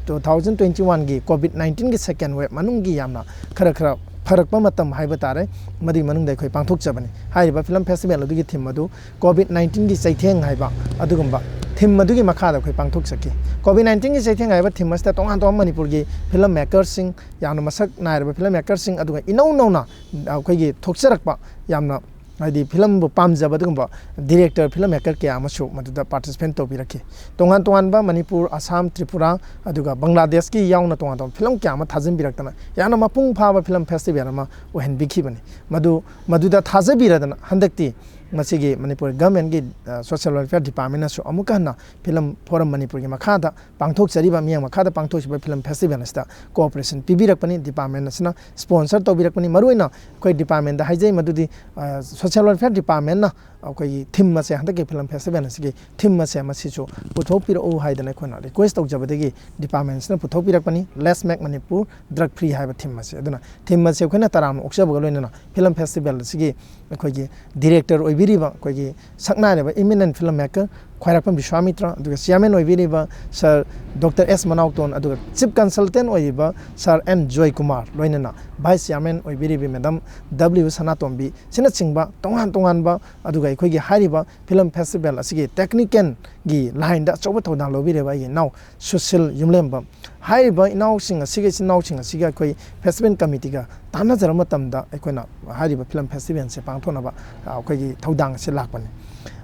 two thousand twenty one ꯒꯤ COVID nineteen ꯒꯤ second wave ꯃꯅꯨꯡꯒꯤ ꯌꯥꯝꯅ ꯈꯔ ꯈꯔ ꯐꯔꯛꯄ ꯃꯇꯝ ꯍꯥꯏꯕ ꯇꯥꯔꯦ, ꯃꯗꯨꯒꯤ ꯃꯅꯨꯡꯗ ꯑꯩꯈꯣꯏ ꯄꯥꯡꯊꯣꯛꯆꯕꯅꯤ꯫ ꯍꯥꯏꯔꯤꯕ film festival ꯑꯗꯨꯒꯤ theme ꯑꯗꯨ COVID nineteen ꯒꯤ ꯆꯩꯊꯦꯡ ꯍꯥꯏꯕ ꯑꯗꯨꯒꯨꯝꯕ theme ꯑꯗꯨꯒꯤ ꯃꯈꯥꯗ ꯑꯩꯈꯣꯏ ꯄꯥꯡꯊꯣꯛꯆꯈꯤ꯫ COVID nineteen ꯒꯤ ꯆꯩꯊꯦꯡ ꯍꯥꯏꯕ theme ꯑꯁꯤꯗ ꯇꯣꯉꯥꯟ ꯇꯣꯉꯥꯟꯕ ꯃꯅꯤꯄꯨꯔꯒꯤ film maker ꯁꯤꯡ, ꯌꯥꯝꯅ ꯃꯁꯛ ꯅꯥꯏꯔꯕ film maker ꯁꯤꯡ, ꯑꯗꯨꯒ ꯏꯅꯧ ꯅꯧꯅ ꯑꯩꯈꯣꯏꯒꯤ ꯊꯣꯛꯆꯔꯛꯄ ꯌꯥꯝꯅ, ꯍꯥꯏꯗꯤ, film ꯕꯨ ꯄꯥꯝꯖꯕ ꯑꯗꯨꯒꯨꯝꯕ director, film maker ꯀꯌꯥ ꯑꯃꯁꯨ ꯃꯗꯨꯗ participate ꯇꯧꯕꯤꯔꯛꯈꯤ꯫ ꯇꯣꯉꯥꯟ ꯇꯣꯉꯥꯟꯕ ꯃꯅꯤꯄꯨꯔ, ꯑꯁꯥꯝ, ꯇ꯭ꯔꯤꯄꯨꯔꯥ, ꯑꯗꯨꯒ ꯕꯪꯒ꯭ꯂꯥꯗꯦꯁꯀꯤ ꯌꯥꯎꯅ ꯇꯣꯉꯥꯟ ꯇꯣꯉꯥꯟꯕ film ꯀꯌꯥ ꯑꯃ ꯊꯥꯖꯤꯟꯕꯤꯔꯛꯇꯅ ꯌꯥꯝꯅ ꯃꯄꯨꯡ ꯐꯥꯕ film festival ꯑꯃ ꯑꯣꯏꯍꯟꯕꯤꯈꯤꯕꯅꯤ꯫ ꯃꯗꯨ, ꯃꯗꯨꯗ ꯊꯥꯖꯕꯤꯔꯗꯅ ꯍꯟꯗꯛꯇꯤ ꯃꯁꯤꯒꯤ ꯃꯅꯤꯄꯨꯔ government ꯀꯤ, ꯑ, Social Welfare Department ꯅꯁꯨ ꯑꯃꯨꯛꯀ ꯍꯟꯅ film forum ꯃꯅꯤꯄꯨꯔꯒꯤ ꯃꯈꯥꯗ ꯄꯥꯡꯊꯣꯛꯆꯔꯤꯕ, ꯃꯤꯌꯥꯝ ꯃꯈꯥꯗ ꯄꯥꯡꯊꯣꯛꯆꯔꯤꯕ film festival ꯑꯁꯤꯗ cooperation ꯄꯤꯕꯤꯔꯛꯄꯅꯤ, department ꯑꯁꯤꯅ sponsor ꯇꯧꯕꯤꯔꯛꯄꯅꯤ꯫ ꯃꯔꯨꯑꯣꯏꯅ ꯑꯩꯈꯣꯏ department ꯗ ꯍꯥꯏꯖꯩ ꯃꯗꯨꯗꯤ, ꯑ, Social Welfare Department ꯅ ꯑꯩꯈꯣꯏꯒꯤ theme ꯑꯁꯦ, ꯍꯟꯗꯛꯀꯤ film festival ꯑꯁꯤꯒꯤ theme ꯑꯁꯦ ꯃꯁꯤꯁꯨ ꯄꯨꯊꯣꯛꯄꯤꯔꯛꯎ ꯍꯥꯏꯗꯅ ꯑꯩꯈꯣꯏꯅ request ꯇꯧꯖꯕꯗꯒꯤ department ꯁꯤꯅ ꯄꯨꯊꯣꯛꯄꯤꯔꯛꯄꯅꯤ, Let's Make Manipur Drug Free ꯍꯥꯏꯕ theme ꯑꯁꯦ꯫ ꯑꯗꯨꯅ theme ꯑꯁꯦ ꯑꯩꯈꯣꯏꯅ ꯇꯔꯥꯝꯅ ꯑꯣꯛꯆꯕꯒ ꯂꯣꯏꯅꯅ film festival ꯑꯁꯤꯒꯤ ꯑꯩꯈꯣꯏꯒꯤ director ꯑꯣꯏꯕꯤꯔꯤꯕ ꯑꯩꯈꯣꯏꯒꯤ ꯁꯛꯅꯥꯏꯔꯕ eminent film maker ꯈ꯭ꯋꯥꯏꯔꯥꯛꯄꯝ ꯕꯤꯁ꯭ꯋꯥꯃꯤꯇ꯭ꯔ, ꯑꯗꯨꯒ ꯆꯤꯌꯥꯔꯃꯦꯟ ꯑꯣꯏꯕꯤꯔꯤꯕ ꯁꯥꯔ ꯗꯣꯛꯇꯔ ꯑꯦꯁ ꯃꯅꯥꯎꯇꯣꯟ, ꯑꯗꯨꯒ ꯆꯤꯐ ꯀꯟꯁꯜꯇꯦꯟ ꯑꯣꯏꯔꯤꯕ ꯁꯥꯔ ꯑꯦꯟ ꯖꯣꯏ ꯀꯨꯃꯥꯔ, ꯂꯣꯏꯅꯅ ꯚꯥꯏꯁ ꯆꯤꯌꯥꯔꯃꯦꯟ ꯑꯣꯏꯕꯤꯔꯤꯕ ꯃꯦꯗꯥꯝ ꯗꯕ꯭ꯂꯤꯎ ꯁꯅꯥꯇꯣꯝꯕꯤ, ꯁꯤꯅꯆꯤꯡꯕ ꯇꯣꯉꯥꯟ ꯇꯣꯉꯥꯟꯕ, ꯑꯗꯨꯒ ꯑꯩꯈꯣꯏꯒꯤ ꯍꯥꯏꯔꯤꯕ ꯐꯤꯂꯝ ꯐꯦꯁꯇꯤꯚꯦꯜ ꯑꯁꯤꯒꯤ ꯇꯦꯛꯅꯤꯀꯦꯜꯒꯤ ꯂꯥꯏꯟꯗ ꯑꯆꯧꯕ ꯊꯧꯗꯥꯡ ꯂꯧꯕꯤꯔꯤꯕ ꯑꯩꯒꯤ ꯏꯅꯥꯎ ꯁꯨꯁꯤꯜ ꯌꯨꯝꯂꯦꯝꯕꯝ, ꯍꯥꯏꯔꯤꯕ ꯏꯅꯥꯎꯁꯤꯡ ꯑꯁꯤꯒ, ꯏꯆꯤꯟ ꯏꯅꯥꯎꯁꯤꯡ ꯑꯁꯤꯒ ꯑꯩꯈꯣꯏ ꯐꯦꯁꯇꯤꯚꯦꯜ ꯀꯃꯤꯇꯤꯒ ꯇꯥꯟꯅꯖꯔꯕ ꯃꯇꯝꯗ ꯑꯩꯈꯣꯏꯅ ꯍꯥꯏꯔꯤꯕ ꯐꯤꯂꯝ ꯐꯦꯁꯇꯤꯚꯦꯜꯁꯦ ꯄꯥꯡꯊꯣꯛꯅꯕ, ꯑ, ꯑꯩꯈꯣꯏꯒꯤ ꯊꯧꯗꯥꯡ ꯑꯁꯤ ꯂꯥꯛꯄꯅꯤ꯫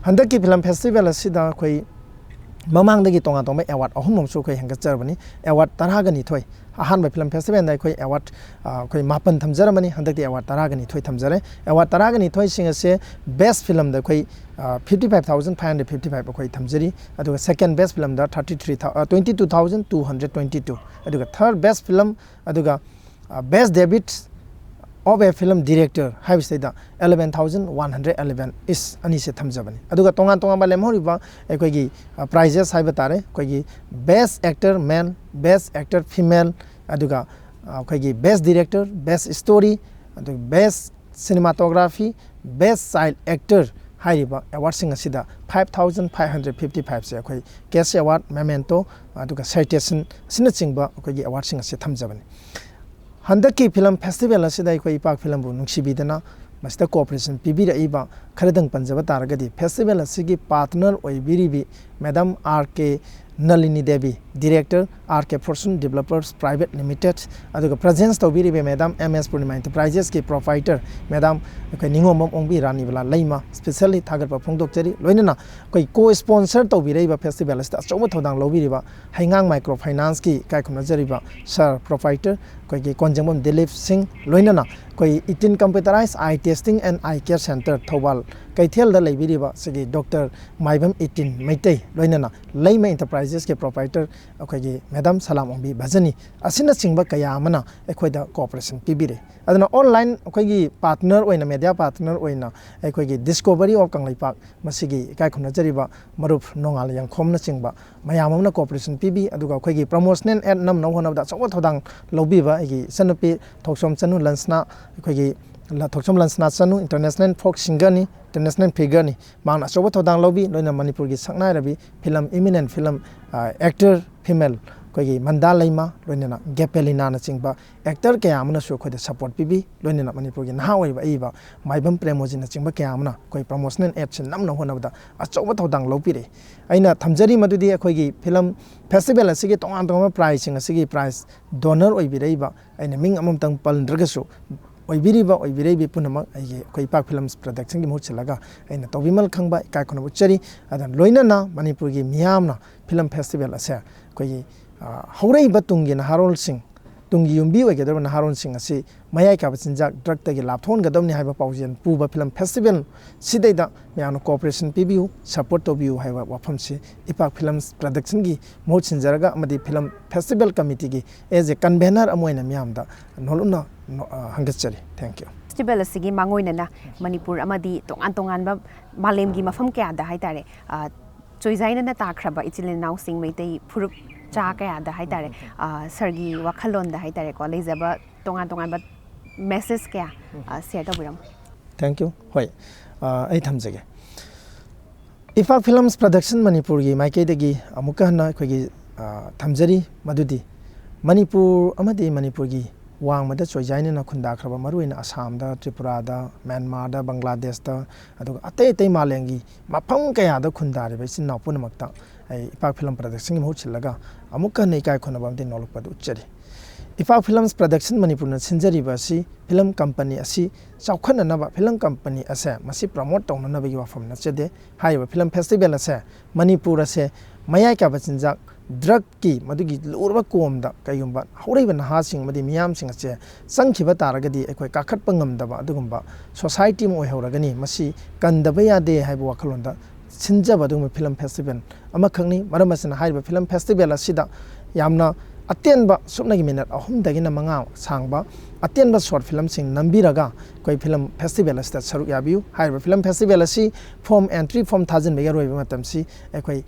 ꯍꯟꯗꯛꯀꯤ ꯐꯤꯂꯝ ꯐꯦꯁꯇꯤꯚꯦꯜ ꯑꯁꯤꯗ ꯑꯩꯈꯣꯏ ꯃꯃꯥꯡꯗꯒꯤ ꯇꯣꯉꯥꯟ ꯇꯣꯉꯥꯟꯕ ꯑꯦꯋꯥꯔꯗ ꯑꯍꯨꯝ ꯑꯃꯁꯨ ꯑꯩꯈꯣꯏ ꯍꯦꯟꯒꯠꯆꯔꯕꯅꯤ꯫ ꯑꯦꯋꯥꯔꯗ ꯇꯔꯥꯒ ꯅꯤꯊꯣꯏ, ꯑꯍꯥꯟꯕ ꯐꯤꯂꯝ ꯐꯦꯁꯇꯤꯚꯦꯜꯗ ꯑꯩꯈꯣꯏ ꯑꯦꯋꯥꯔꯗ, ꯑ, ꯑꯩꯈꯣꯏ ꯃꯥꯄꯟ ꯊꯝꯖꯔꯝꯕꯅꯤ, ꯍꯟꯗꯛꯇꯤ ꯑꯦꯋꯥꯔꯗ ꯇꯔꯥꯒ ꯅꯤꯊꯣꯏ ꯊꯝꯖꯔꯦ꯫ ꯑꯦꯋꯥꯔꯗ ꯇꯔꯥꯒ ꯅꯤꯊꯣꯏꯁꯤꯡ ꯑꯁꯦ ꯕꯦꯁ ꯐꯤꯂꯝꯗ ꯑꯩꯈꯣꯏ, ꯑ, fifty five thousand five hundred fifty five ꯑꯩꯈꯣꯏ ꯊꯝꯖꯔꯤ, ꯑꯗꯨꯒ ꯁꯦꯀꯦꯟ ꯕꯦꯁ ꯐꯤꯂꯝꯗ thirty three thou-, ꯑ, twenty two thousand two hundred twenty two, ꯑꯗꯨꯒ ꯊꯔꯗ ꯕꯦꯁ ꯐꯤꯂꯝ, ꯑꯗꯨꯒ, ꯑ, best debut of a film director ꯍꯥꯏꯕꯁꯤꯗꯩꯗ eleven thousand one hundred eleven ꯏꯁ ꯑꯅꯤꯁꯦ ꯊꯝꯖꯕꯅꯤ꯫ ꯑꯗꯨꯒ ꯇꯣꯉꯥꯟ ꯇꯣꯉꯥꯟꯕ ꯂꯦꯝꯍꯧꯔꯤꯕ ꯑꯩꯈꯣꯏꯒꯤ, ꯑ, ꯄ꯭ꯔꯥꯏꯖꯦꯁ ꯍꯥꯏꯕ ꯇꯥꯔꯦ, ꯑꯩꯈꯣꯏꯒꯤ best actor male, best actor female, ꯑꯗꯨꯒ, ꯑ, ꯑꯩꯈꯣꯏꯒꯤ best director, best story, ꯑꯗꯨꯒ best cinematography, best child actor ꯍꯥꯏꯔꯤꯕ ꯑꯦꯋꯥꯔꯗꯁꯤꯡ ꯑꯁꯤꯗ five thousand five hundred fifty fiveꯁꯦ ꯑꯩꯈꯣꯏ cash award, memento, ꯑꯗꯨꯒ citation ꯑꯁꯤꯅꯆꯤꯡꯕ ꯑꯩꯈꯣꯏꯒꯤ ꯑꯦꯋꯥꯔꯗꯁꯤꯡ ꯑꯁꯤ ꯊꯝꯖꯕꯅꯤ꯫ ꯍꯟꯗꯛꯀꯤ ꯐꯤꯂꯝ ꯐꯦꯁꯇꯤꯚꯦꯜ ꯑꯁꯤꯗ ꯑꯩꯈꯣꯏ ꯏꯄꯥꯛ ꯐꯤꯂꯝꯕꯨ ꯅꯨꯡꯁꯤꯕꯤꯗꯅ ꯃꯁꯤꯗ ꯀꯣꯑꯣꯄꯔꯦꯁꯟ ꯄꯤꯕꯤꯔꯛꯏꯕ ꯈꯔꯗꯪ ꯄꯟꯖꯕ ꯇꯥꯔꯒꯗꯤ, ꯐꯦꯁꯇꯤꯚꯦꯜ ꯑꯁꯤꯒꯤ ꯄꯥꯔꯠꯅꯔ ꯑꯣꯏꯕꯤꯔꯤꯕꯤ ꯃꯦꯗꯥꯝ ꯑꯥꯔ ꯀꯦ ꯅꯂꯤꯅꯤ ꯗꯦꯕꯤ, ꯗꯤꯔꯦꯛꯇꯔ, ꯑꯥꯔ ꯀꯦ ꯐꯣꯔꯆꯨꯟ ꯗꯤꯕꯦꯂꯄꯔꯁ ꯄ꯭ꯔꯥꯏꯚꯦꯠ ꯂꯤꯃꯤꯇꯦꯠ, ꯑꯗꯨꯒ ꯄ꯭ꯔꯖꯦꯟꯁ ꯇꯧꯕꯤꯔꯤꯕ ꯃꯦꯗꯥꯝ ꯑꯦꯝ ꯑꯦꯁ ꯄꯨꯔꯅꯤꯃꯥ ꯏꯟꯇꯔꯄ꯭ꯔꯥꯏꯖꯦꯁꯀꯤ ꯄ꯭ꯔꯣꯄꯥꯏꯇꯔ ꯃꯦꯗꯥꯝ ꯑꯩꯈꯣꯏ ꯅꯤꯉꯣꯝꯕꯝ ꯑꯣꯡꯕꯤ ꯔꯥꯅꯤꯕꯂꯥ ꯂꯩꯃ ꯁ꯭ꯄꯦꯁꯦꯜꯂꯤ ꯊꯥꯒꯠꯄ ꯐꯣꯡꯗꯣꯛꯆꯔꯤ꯫ ꯂꯣꯏꯅꯅ ꯑꯩꯈꯣꯏ ꯀꯣ ꯁ꯭ꯄꯣꯟꯁꯔ ꯇꯧꯕꯤꯔꯛꯏꯕ ꯐꯦꯁꯇꯤꯚꯦꯜ ꯑꯁꯤꯗ ꯑꯆꯧꯕ ꯊꯧꯗꯥꯡ ꯂꯧꯕꯤꯔꯤꯕ ꯍꯩꯉꯥꯡ ꯃꯥꯏꯀ꯭ꯔꯣ ꯐꯥꯏꯅꯥꯟꯁꯀꯤ ꯏꯀꯥꯏ ꯈꯨꯝꯅꯖꯔꯤꯕ ꯁꯥꯔ ꯄ꯭ꯔꯣꯄꯥꯏꯇꯔ ꯑꯩꯈꯣꯏꯒꯤ ꯀꯣꯟꯖꯦꯡꯕꯝ ꯗꯤꯂꯤꯞ ꯁꯤꯡ, ꯂꯣꯏꯅꯅ ꯑꯩꯈꯣꯏ ꯏꯇꯤꯟ computerise eye testing and eye care centre Thoubal ꯀꯩꯊꯦꯜꯗ ꯂꯩꯕꯤꯔꯤꯕ ꯁꯤꯒꯤ ꯗꯣꯛꯇꯔ ꯃꯥꯏꯕꯝ ꯏꯇꯤꯟ ꯃꯩꯇꯩ, ꯂꯣꯏꯅꯅ ꯂꯩꯃ ꯏꯟꯇꯔꯄ꯭ꯔꯥꯏꯖꯦꯁꯀꯤ ꯄ꯭ꯔꯣꯄꯥꯏꯇꯔ ꯑꯩꯈꯣꯏꯒꯤ ꯃꯦꯗꯥꯝ ꯁꯂꯥꯝ ꯑꯣꯡꯕꯤ ꯚꯖꯅꯤ ꯑꯁꯤꯅꯆꯤꯡꯕ ꯀꯌꯥ ꯑꯃꯅ ꯑꯩꯈꯣꯏꯗ ꯀꯣꯑꯣꯄꯔꯦꯁꯟ ꯄꯤꯕꯤꯔꯦ꯫ ꯑꯗꯨꯅ ꯑꯣꯟꯂꯥꯏꯟ ꯑꯩꯈꯣꯏꯒꯤ ꯄꯥꯔꯠꯅꯔ ꯑꯣꯏꯅ, ꯃꯦꯗꯤꯌꯥ ꯄꯥꯔꯠꯅꯔ ꯑꯣꯏꯅ ꯑꯩꯈꯣꯏꯒꯤ ꯗꯤꯁꯀꯣꯚꯔꯤ ꯑꯣꯐ ꯀꯪꯂꯩꯄꯥꯛ, ꯃꯁꯤꯒꯤ ꯏꯀꯥꯏ ꯈꯨꯝꯅꯖꯔꯤꯕ ꯃꯔꯨꯞ ꯅꯣꯡꯉꯥꯜ ꯌꯥꯡꯈꯣꯝꯅꯆꯤꯡꯕ ꯃꯌꯥꯝ ꯑꯃꯅ ꯀꯣꯑꯣꯄꯔꯦꯁꯟ ꯄꯤꯕꯤ꯫ ꯑꯗꯨꯒ ꯑꯩꯈꯣꯏꯒꯤ ꯄ꯭ꯔꯃꯣꯁꯅꯦꯜ ꯑꯦꯗ ꯅꯝꯅꯕ ꯍꯣꯠꯅꯕꯗ ꯑꯆꯧꯕ ꯊꯧꯗꯥꯡ ꯂꯧꯕꯤꯕ ꯑꯩꯒꯤ ꯏꯆꯟꯅꯨꯄꯤ ꯊꯣꯛꯆꯣꯝ ꯆꯅꯨ ꯂꯟꯁꯅ ꯑꯩꯈꯣꯏꯒꯤ ꯊꯣꯛꯆꯣꯝ ꯂꯟꯁꯅꯥ ꯆꯅꯨ international folk singerꯅꯤ, international figureꯅꯤ꯫ ꯃꯍꯥꯛꯅ ꯑꯆꯧꯕ ꯊꯧꯗꯥꯡ ꯂꯧꯕꯤ, ꯂꯣꯏꯅ ꯃꯅꯤꯄꯨꯔꯒꯤ ꯁꯛꯅꯥꯏꯔꯕꯤ film, eminent film actor female ꯑꯩꯈꯣꯏꯒꯤ ꯃꯟꯗꯥ ꯂꯩꯃ, ꯂꯣꯏꯅꯅ ꯒꯦꯄꯦꯂꯤꯅꯥꯅꯆꯤꯡꯕ actor ꯀꯌꯥ ꯑꯃꯅꯁꯨ ꯑꯩꯈꯣꯏꯗ support ꯄꯤꯕꯤ꯫ ꯂꯣꯏꯅꯅ ꯃꯅꯤꯄꯨꯔꯒꯤ ꯅꯍꯥ ꯑꯣꯏꯔꯤꯕ ꯑꯏꯕ ꯃꯥꯏꯕꯝ ꯄ꯭ꯔꯦꯃꯣꯖꯤꯅꯆꯤꯡꯕ ꯀꯌꯥ ꯑꯃꯅ ꯑꯩꯈꯣꯏ promotional adꯁꯦ ꯅꯝꯅꯕ ꯍꯣꯠꯅꯕꯗ ꯑꯆꯧꯕ ꯊꯧꯗꯥꯡ ꯂꯧꯕꯤꯔꯛꯏ꯫ ꯑꯩꯅ ꯊꯝꯖꯔꯤ ꯃꯗꯨꯗꯤ ꯑꯩꯈꯣꯏꯒꯤ film festival ꯑꯁꯤꯒꯤ ꯇꯣꯉꯥꯟ ꯇꯣꯉꯥꯟꯕ prizeꯁꯤꯡ ꯑꯁꯤꯒꯤ prize donor ꯑꯣꯏꯕꯤꯔꯛꯏꯕ, ꯑꯩꯅ ꯃꯤꯡ ꯑꯃꯃꯝꯇꯪ ꯄꯟꯗ꯭ꯔꯒꯁꯨ, ꯑꯣꯏꯕꯤꯔꯤꯕ ꯑꯣꯏꯕꯤꯔꯛꯏꯕꯤ ꯄꯨꯝꯅꯃꯛ ꯑꯩꯒꯤ, ꯑꯩꯈꯣꯏ ꯏꯄꯥꯛ Films Productionꯒꯤ ꯃꯍꯨꯠ ꯁꯤꯜꯂꯒ ꯑꯩꯅ ꯇꯧꯕꯤꯃꯜ ꯈꯪꯕ ꯏꯀꯥꯏ ꯈꯨꯝꯅꯕ ꯎꯠꯆꯔꯤ꯫ ꯑꯗꯨꯅ ꯂꯣꯏꯅꯅ ꯃꯅꯤꯄꯨꯔꯒꯤ ꯃꯤꯌꯥꯝꯅ film festival ꯑꯁꯦ ꯑꯩꯈꯣꯏꯒꯤ, ꯑ, ꯍꯧꯔꯛꯏꯕ ꯇꯨꯡꯒꯤ ꯅꯍꯥꯔꯣꯜꯁꯤꯡ, ꯇꯨꯡꯒꯤ ꯌꯨꯝꯕꯤ ꯑꯣꯏꯒꯗꯧꯔꯤꯕ ꯅꯍꯥꯔꯣꯜꯁꯤꯡ ꯑꯁꯤ ꯃꯌꯥꯏ ꯀꯥꯕ ꯆꯤꯟꯖꯥꯛ drugꯇꯒꯤ ꯂꯥꯞꯊꯣꯛꯍꯟꯒꯗꯕꯅꯤ ꯍꯥꯏꯕ ꯄꯥꯎꯖꯦꯜ ꯄꯨꯕ film festival ꯁꯤꯗꯩꯗ ꯃꯌꯥꯝꯅ cooperation ꯄꯤꯕꯤꯌꯨ, support ꯇꯧꯕꯤꯌꯨ ꯍꯥꯏꯕ ꯋꯥꯐꯝꯁꯤ ꯏꯄꯥꯛ Films Productionꯒꯤ ꯃꯍꯨꯠ ꯁꯤꯟꯖꯔꯒ ꯑꯃꯗꯤ film festival committeeꯒꯤ as a convener ꯑꯃ ꯑꯣꯏꯅ ꯃꯤꯌꯥꯝꯗ ꯅꯣꯜꯂꯨꯛꯅ ꯅꯣ-, ꯑ, ꯍꯪꯒꯠꯆꯔꯤ꯫ Thank you꯫ Festival ꯑꯁꯤꯒꯤ ꯃꯥꯡꯑꯣꯏꯅꯅ ꯃꯅꯤꯄꯨꯔ ꯑꯃꯗꯤ ꯇꯣꯉꯥꯟ ꯇꯣꯉꯥꯟꯕ ꯃꯥꯂꯦꯝꯒꯤ ꯃꯐꯝ ꯀꯌꯥꯗ ꯍꯥꯏꯇꯥꯔꯦ, ꯑ, ꯆꯣꯏꯖꯥꯏꯅꯅ ꯇꯥꯈ꯭ꯔꯕ ꯏꯆꯤꯜ ꯏꯅꯥꯎꯁꯤꯡ, ꯃꯩꯇꯩ ꯐꯨꯔꯨꯞ ꯆꯥ ꯀꯌꯥꯗ ꯍꯥꯏꯇꯥꯔꯦ, ꯎꯝ, ꯎꯝ, ꯎꯝ꯫ ꯑ, ꯁꯥꯔꯒꯤ ꯋꯥꯈꯜꯂꯣꯟꯗ ꯍꯥꯏꯇꯥꯔꯦꯀꯣ, ꯂꯩꯖꯕ ꯇꯣꯉꯥꯟ ꯇꯣꯉꯥꯟꯕ message ꯀꯌꯥ, ꯎꯝ, ꯑ, share ꯇꯧꯕꯤꯔꯝꯃꯨ꯫ Thank you꯫ ꯍꯣꯏ, ꯑ, ꯑꯩ ꯊꯝꯖꯒꯦ꯫ ꯏꯄꯥꯛ Films Production ꯃꯅꯤꯄꯨꯔꯒꯤ ꯃꯥꯏꯀꯩꯗꯒꯤ ꯑꯃꯨꯛꯀ ꯍꯟꯅ ꯑꯩꯈꯣꯏꯒꯤ, ꯑ, ꯊꯝꯖꯔꯤ ꯃꯗꯨꯗꯤ ꯃꯅꯤꯄꯨꯔ ꯑꯃꯗꯤ ꯃꯅꯤꯄꯨꯔꯒꯤ ꯋꯥꯡꯃꯗ ꯆꯣꯏꯖꯥꯏꯅꯅ ꯈꯨꯟꯗꯥꯈ꯭ꯔꯕ, ꯃꯔꯨꯑꯣꯏꯅ ꯑꯁꯥꯝꯗ, ꯇ꯭ꯔꯤꯄꯨꯔꯥꯗ, ꯃ꯭ꯌꯥꯟꯃꯥꯔꯗ, ꯕꯪꯒ꯭ꯂꯥꯗꯦꯁꯇ, ꯑꯗꯨꯒ ꯑꯇꯩ ꯑꯇꯩ ꯃꯥꯂꯦꯝꯒꯤ ꯃꯐꯝ ꯀꯌꯥꯗ ꯈꯨꯟꯗꯥꯔꯤꯕ ꯏꯆꯤꯟ ꯏꯅꯥꯎ ꯄꯨꯝꯅꯃꯛꯇ ꯑꯩ ꯏꯄꯥꯛ Film Productionꯒꯤ ꯃꯍꯨꯠ ꯁꯤꯜꯂꯒ ꯑꯃꯨꯛꯀ ꯍꯟꯅ ꯏꯀꯥꯏ ꯈꯨꯝꯅꯕ ꯑꯃꯗꯤ ꯅꯣꯜꯂꯛꯄꯗꯨ ꯎꯠꯆꯔꯤ꯫ ꯏꯄꯥꯛ Films Production ꯃꯅꯤꯄꯨꯔꯅ ꯁꯤꯟꯖꯔꯤꯕ ꯑꯁꯤ film company ꯑꯁꯤ ꯆꯥꯎꯈꯠꯅꯅꯕ, film company ꯑꯁꯦ ꯃꯁꯤ promote ꯇꯧꯅꯅꯕꯒꯤ ꯋꯥꯐꯝ ꯅꯠꯆꯗꯦ꯫ ꯍꯥꯏꯔꯤꯕ film festival ꯑꯁꯦ ꯃꯅꯤꯄꯨꯔ ꯑꯁꯦ ꯃꯌꯥꯏ ꯀꯥꯕ ꯆꯤꯟꯖꯥꯛ, drugꯀꯤ ꯃꯗꯨꯒꯤ ꯂꯨꯔꯕ ꯀꯣꯝꯗ ꯀꯩꯒꯨꯝꯕ ꯍꯧꯔꯛꯏꯕ ꯅꯍꯥꯁꯤꯡ ꯑꯃꯗꯤ ꯃꯤꯌꯥꯝꯁꯤꯡ ꯑꯁꯦ ꯆꯪꯈꯤꯕ ꯇꯥꯔꯒꯗꯤ ꯑꯩꯈꯣꯏ ꯀꯥꯈꯠꯄ ꯉꯝꯗꯕ ꯑꯗꯨꯒꯨꯝꯕ society ꯑꯃ ꯑꯣꯏꯍꯧꯔꯒꯅꯤ꯫ ꯃꯁꯤ ꯀꯟꯗꯕ ꯌꯥꯗꯦ ꯍꯥꯏꯕ ꯋꯥꯈꯜꯂꯣꯟꯗ ꯁꯤꯟꯖꯕ ꯑꯗꯨꯒꯨꯝꯕ film festival ꯑꯃꯈꯛꯅꯤ꯫ ꯃꯔꯝ ꯑꯁꯤꯅ ꯍꯥꯏꯔꯤꯕ film festival ꯑꯁꯤꯗ ꯌꯥꯝꯅ ꯑꯇꯦꯟꯕ, ꯁꯨꯞꯅꯒꯤ minute ꯑꯍꯨꯝꯗꯒꯤꯅ ꯃꯉꯥ ꯁꯥꯡꯕ ꯑꯇꯦꯟꯕ short filmꯁꯤꯡ ꯅꯝꯕꯤꯔꯒ ꯑꯩꯈꯣꯏ film festival ꯑꯁꯤꯗ ꯁꯔꯨꯛ ꯌꯥꯕꯤꯌꯨ꯫ ꯍꯥꯏꯔꯤꯕ film festival ꯑꯁꯤ form, entry form ꯊꯥꯖꯤꯟꯕꯒꯤ ꯑꯔꯣꯏꯕ ꯃꯇꯝꯁꯤ ꯑꯩꯈꯣꯏ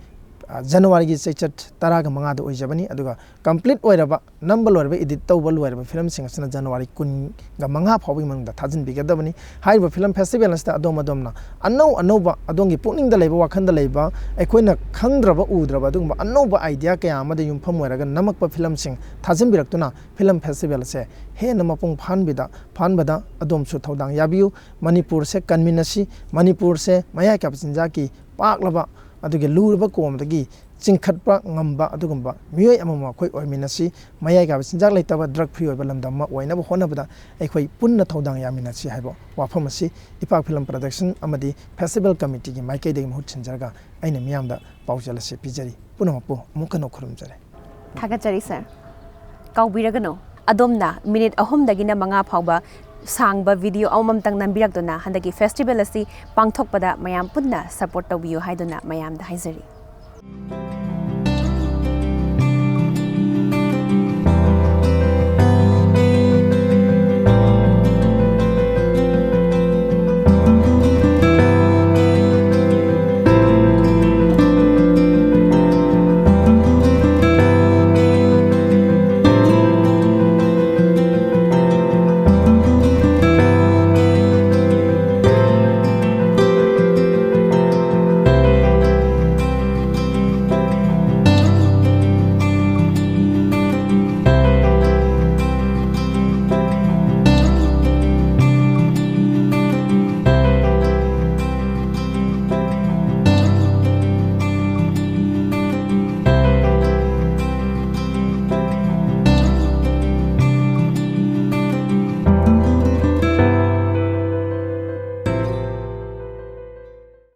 ꯑ, ꯖꯅꯋꯥꯔꯤꯒꯤ ꯆꯩꯆꯠ ꯇꯔꯥꯒ ꯃꯉꯥꯗ ꯑꯣꯏꯖꯕꯅꯤ꯫ ꯑꯗꯨꯒ complete ꯑꯣꯏꯔꯕ, ꯅꯝꯕ ꯂꯣꯏꯔꯕ, edit ꯇꯧꯕ ꯂꯣꯏꯔꯕ ꯐꯤꯂꯝꯁꯤꯡ ꯑꯁꯤꯅ ꯖꯅꯋꯥꯔꯤ ꯀꯨꯟꯒ ꯃꯉꯥ ꯐꯥꯎꯕꯒꯤ ꯃꯅꯨꯡꯗ ꯊꯥꯖꯤꯟꯕꯤꯒꯗꯕꯅꯤ꯫ ꯍꯥꯏꯔꯤꯕ film festival ꯑꯁꯤꯗ ꯑꯗꯣꯝ ꯑꯗꯣꯝꯅ ꯑꯅꯧ ꯑꯅꯧꯕ, ꯑꯗꯣꯝꯒꯤ ꯄꯨꯛꯅꯤꯡꯗ ꯂꯩꯕ, ꯋꯥꯈꯜꯗ ꯂꯩꯕ, ꯑꯩꯈꯣꯏꯅ ꯈꯪꯗ꯭ꯔꯕ ꯎꯗ꯭ꯔꯕ ꯑꯗꯨꯒꯨꯝꯕ ꯑꯅꯧꯕ idea ꯀꯌꯥ ꯑꯃꯗ ꯌꯨꯝꯐꯝ ꯑꯣꯏꯔꯒ ꯅꯝꯃꯛꯄ ꯐꯤꯂꯝꯁꯤꯡ ꯊꯥꯖꯤꯟꯕꯤꯔꯛꯇꯨꯅ film festival ꯑꯁꯦ ꯍꯦꯟꯅ ꯃꯄꯨꯡ ꯐꯥꯍꯟꯕꯤꯗ, ꯐꯥꯍꯟꯕꯗ ꯑꯗꯣꯝꯁꯨ ꯊꯧꯗꯥꯡ ꯌꯥꯕꯤꯌꯨ꯫ ꯃꯅꯤꯄꯨꯔꯁꯦ ꯀꯟꯃꯤꯟꯅꯁꯤ꯫ ꯃꯅꯤꯄꯨꯔꯁꯦ ꯃꯌꯥꯏ ꯀꯥꯕ ꯆꯤꯟꯖꯥꯛꯀꯤ ꯄꯥꯛꯂꯕ ꯑꯗꯨꯒ ꯂꯨꯔꯕ ꯀꯣꯝꯗꯒꯤ ꯆꯤꯡꯈꯠꯄ ꯉꯝꯕ ꯑꯗꯨꯒꯨꯝꯕ ꯃꯤꯑꯣꯏ ꯑꯃꯃꯝ ꯑꯩꯈꯣꯏ ꯑꯣꯏꯃꯤꯟꯅꯁꯤ꯫ ꯃꯌꯥꯏ ꯀꯥꯕ ꯆꯤꯟꯖꯥꯛ ꯂꯩꯇꯕ, drug free ꯑꯣꯏꯕ ꯂꯝꯗꯝ ꯑꯃ ꯑꯣꯏꯅꯕ ꯍꯣꯠꯅꯕꯗ ꯑꯩꯈꯣꯏ ꯄꯨꯟꯅ ꯊꯧꯗꯥꯡ ꯌꯥꯃꯤꯟꯅꯁꯤ ꯍꯥꯏꯕ ꯋꯥꯐꯝ ꯑꯁꯤ ꯏꯄꯥꯛ Film Production ꯑꯃꯗꯤ festival committeeꯒꯤ ꯃꯥꯏꯀꯩꯗꯒꯤ ꯃꯍꯨꯠ ꯁꯤꯟꯖꯔꯒ ꯑꯩꯅ ꯃꯤꯌꯥꯝꯗ ꯄꯥꯎꯖꯦꯜ ꯑꯁꯤ ꯄꯤꯖꯔꯤ꯫ ꯄꯨꯝꯅꯃꯛꯄꯨ ꯑꯃꯨꯛ ꯍꯟꯅ ꯈꯨꯔꯨꯝꯖꯔꯤ꯫ ꯊꯥꯒꯠꯆꯔꯤ sir꯫ ꯀꯥꯎꯕꯤꯔꯒꯅꯨ, ꯑꯗꯣꯝꯅ minute ꯑꯍꯨꯝꯗꯒꯤꯅ ꯃꯉꯥ ꯐꯥꯎꯕ ꯁꯥꯡꯕ video ꯑꯃꯃꯝꯇꯪ ꯅꯝꯕꯤꯔꯛꯇꯨꯅ ꯍꯟꯗꯛꯀꯤ festival ꯑꯁꯤ ꯄꯥꯡꯊꯣꯛꯄꯗ ꯃꯌꯥꯝ ꯄꯨꯟꯅ support ꯇꯧꯕꯤꯌꯨ ꯍꯥꯏꯗꯨꯅ ꯃꯌꯥꯝꯗ ꯍꯥꯏꯖꯔꯤ꯫